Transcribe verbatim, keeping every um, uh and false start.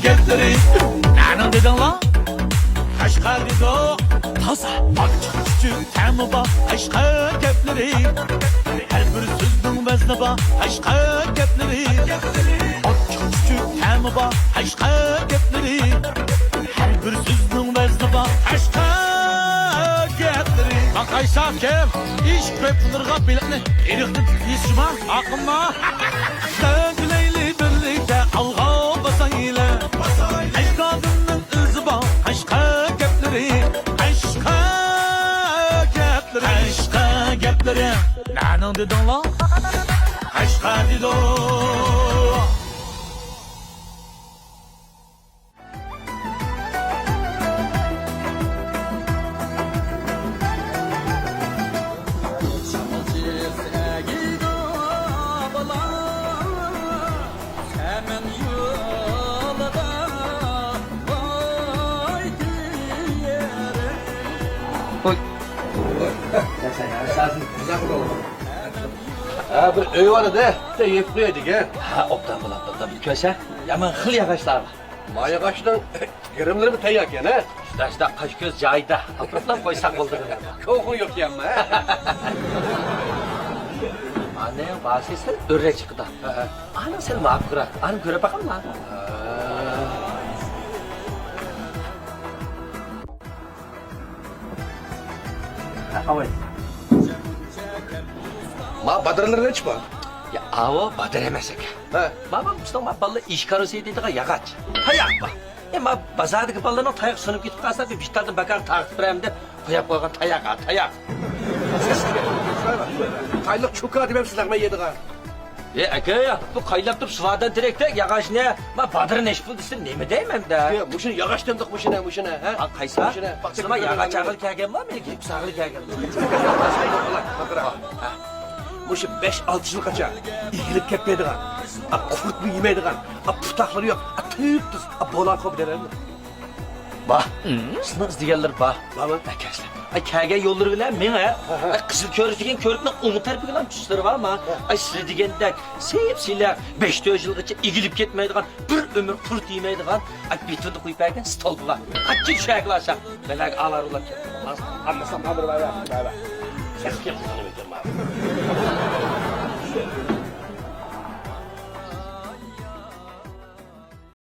گەپلىرى نەنىڭ دېدىڭلار؟ قەشقەر دېدۇق. تازا ئاچچىق چۈچۈك تەمى بار قەشقەر گەپلىرى. ھەر بىر سۆزنىڭ ۋەزنى بار قەشقەر گەپلىرى. ئاچچىق چۈچۈك تەمى بار قەشقەر گەپلىرى. ھەر بىر سۆزنىڭ ۋەزنى بار قەشقەر گەپلىرى. ماقايسا كىم؟ ئىش كۆپ قىلىرغا بېلىقنى ئېرىقتىن يېسىشما ئاقىمما. تۆگىلەيلى بىرلىكتە ئالغا باسايلى. ئەجدادىمنىڭ ئىزى بار قەشقەر گەپلىرى. قەشقەر گەپلىرى. قەشقەر گەپلىرى. نەنىڭ دېدىڭلار؟ قەشقەر دېدۇق. ھە، بىر ئۆي بار ئىدى، بىر يېپىپ قوياي دېگەن. ھە، ئوبدان بولاتتى، ئوبدان. بىر كۆرسە، يامان خىل ياغاچلار بار. ما ياغاچنىڭ گىرىملىرىمۇ تەيياركەن، ھە؟ شۇنداق، شۇنداق، قاش كۆز جايىدا. ئاپىرىپلا قويساق بولدى. كوخۇڭ يوق يەنمۇ، ھە؟ ئانىڭ باشى سەل ئۆرە چىقىدۇ. ھە، ھە. ئانىڭ سەل مۇۋاپىقراق. ئانىڭ كۆرۈپ باقايلى. ھە. ھە، ئاۋاي. ما بادىرلىرى نەچچە بار؟ يا، ئاۋۇ بادىر ئەمەس ئاكا. ھە. ما، ما، بىزنىڭ ما بالىلار ئىشىكارا سېتىدىغان ياغاچ. تاياق بار. ئە، ما بازاردىكى بالىلارنىڭ تاياق سۇنۇپ كېتىپ قالسا، بىر بىتتاردىن بىكار تارقىتىپ بېرەم دەپ قويۇپ قويغان تاياق، ھا، تاياق. قايلىق چوكا دېمەمسىز لەغمەن يەيدىغان. ئە، ئاكا، بۇ قايناپ تۇرۇپ سۇۋادان تېرەكتەك ياغاچنى، ما بادىر نەچچە پۇل دېسە نېمە دەيمەن دە؟ يا، مۇشۇنى ياغاچ دېمدۇق، مۇشۇنى، مۇشۇنى، ھە؟ ھا، قايسى؟ مۇشۇنى. شۇ ما ياغاچ ئاغىلى كەلگەنمۇ، مېنىڭكى يۈكسەك ئاغىلى كەلگەنمۇ؟ ھە. مۇشۇ بەش ئالتە يىلغىچە ئېگىلىپ كەتمەيدىغان، ئا، قۇرتمۇ يېمەيدىغان، ئا، پۇتاقلىرى يوق، ئا، تۈپتۈز، ئا، بولان خوپ دەۋەردىم. بار. سېنىڭ ئىزدىگەنلىرى بار. بارمۇ؟ ئەكەشلەر. ئاي، كەلگەن يوللىرى بىلەن مېڭە. ھە، ھە. ئاي، قىزىل كۆۋرۈك دېگەن كۆۋرۈكنىڭ ئوڭ تەرىپىگىلا چۈشلىرى بارمۇ؟ ھە. ئاي، سىلەر دېگەندەك سېپ-سېلىق، بەش تۆت يىلغىچە ئېگىلىپ كەتمەيدىغان، بىر ئۆمۈر قۇرت يېمەيدىغان، ئاي، بېتوندا قويۇپ بەرگەن ستولپا بار. قاچچىق چۈشەرگىلا ئاشاق. مەلەك ئالار ئۇلار كەپ. ئالماسام، بار، بار، بار، بار. سەس كەپ قىزىنى بېكىرما.